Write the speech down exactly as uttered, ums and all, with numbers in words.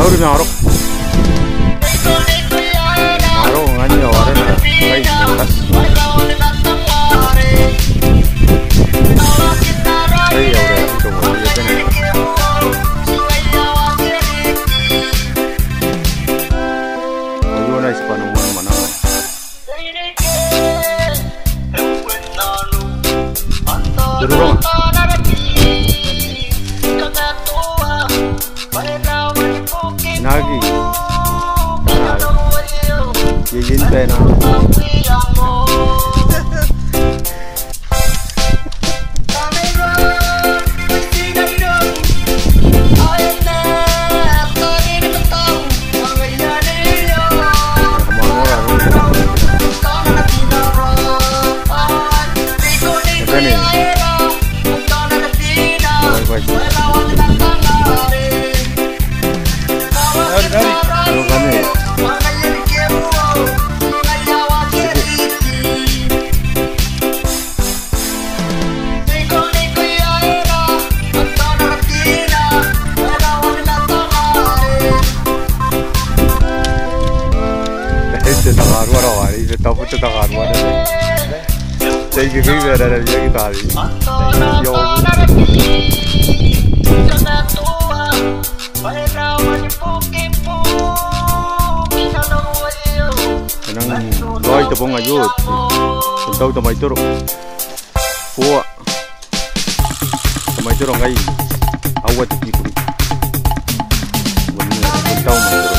Ori ma aro. Ma aro ngkanne ao arana ngkai Motas. Ai aura ito mo ia tena. Oio, nice pa no man mananga. Tururonga. Naki. Naki. Ye yin pe na. Te takarua rawa, te tabu te takarua rawa. Thank you, thank you, thank you, thank you. E nang raoi te bong aio. Tau tamaitoro. Bua. Tamaitoro ngai. Aua te bikuri. Bon, bon tau maitoro.